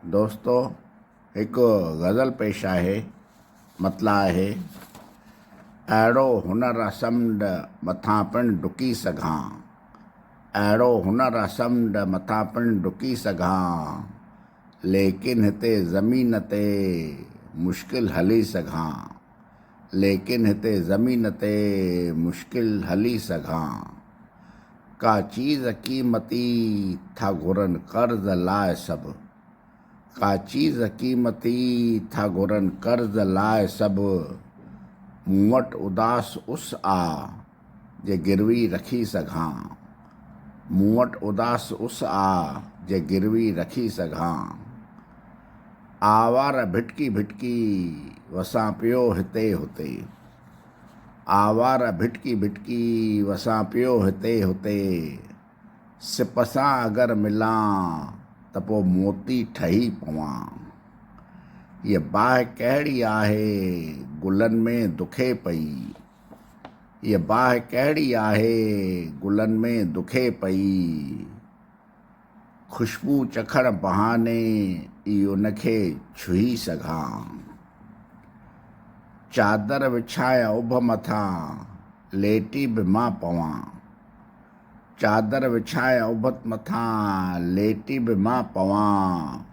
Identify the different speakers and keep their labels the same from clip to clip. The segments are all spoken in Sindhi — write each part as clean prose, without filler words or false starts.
Speaker 1: دوستو هڪ غزل پيش آهي، مطلع آهي، اهڙو هنر آ سمنڊ مٿان پڻ ڊڪي سگهان، اهڙو هنر آ سمنڊ مٿان پڻ ڊڪي سگهان، ليڪن هتي زمين تي مشڪل هلي سگهان، ليڪن هتي زمين تي مشڪل هلي سگهان. ڪا چيز قيمتي ٿا گهرن قرض لاء سڀ، ڪا چيز قيمتي ٿا گهرن قرض لاء سڀ، مون وٽ اداس اس آ جي گروي رکي سگهان، مون وٽ اداس اس آ جي گروي رکي سگهان. آواره ڀٽڪي ڀٽڪي وسان پيو هتي هتي. آواره ڀٽڪي ڀٽڪي وسان پيو هتي هتي. سپ سان اگر ملان ته پوء موتي ٺهي پوان. هيء باهه ڪهڙي آهي گلن ۾ دکي پئي. هيء باهه ڪهڙي آهي گلن ۾ دکي پئي. خوشبو چکڻ بهاني ئي ان کي ڇهي سگهان. چادر وڇايان اڀ مٿان ليٽي به مان پوان. چادر وڇايان اڀ مٿان ليٽي به مان پوان.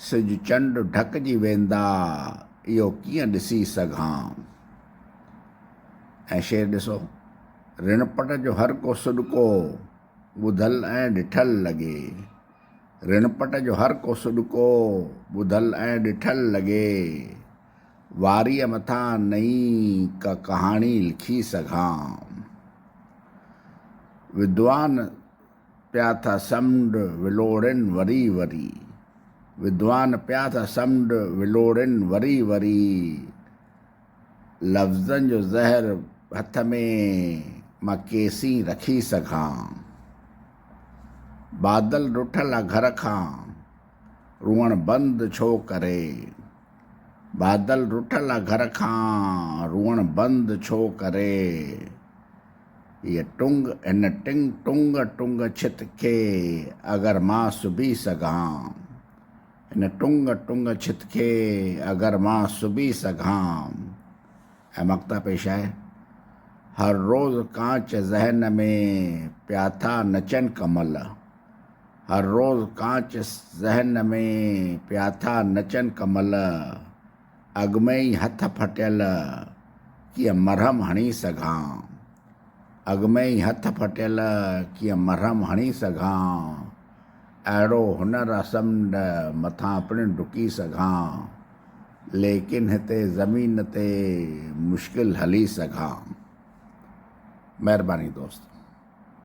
Speaker 1: سج چنڊ ڍڪجي ويندا اهو ڪيئن ڏسي سگهان. ۽ شعر ڏسو. رڻپٽ جو هر ڪو سڏڪو. ٻڌل ۽ ڏٺل لڳي. رڻپٽ جو هر ڪو سڏڪو ٻڌل ۽ ڏٺل لڳي. واريء مٿان نئين ڪا ڪهاڻي لکي سگهان. ودوان پيا ٿا سمنڊ ولوڙين وري وري. ودوان پيا ٿا سمنڊ ولوڙين وري وري. لفظن جو زهر هٿ ۾ مان ڪيسين رکي سگهان. بادل رٺل آ گهر کان، روئڻ بند ڇو ڪري. بادل رٺل آ گهر کان، روئڻ بند ڇو ڪري. هيء ٽنگ هن ٽنگ ٽنگ ٽنگ ڇت کي اگر مان سبي سگهان. هن ٽنگ ٽنگ ڇت کي اگر مان سبي سگهان. ۽ مقطع پيش آهي. هر روز ڪانچ ذهن ۾ پيا ٿا نچن ڪمل. هر روز ڪانچ ذهن ۾ پيا ٿا نچن ڪمل. اڳ ۾ ئي هٿ ڦٽيل ڪيئن مرهم هڻي سگهان. اڳ ۾ ئي هٿ ڦٽيل ڪيئن مرهم هڻي سگهان. اهڙو هنر آ سمنڊ مٿان پڻ ڊڪي سگهان، ليڪن هتي زمين تي مشڪل هلي سگهان. مهرباني دوست.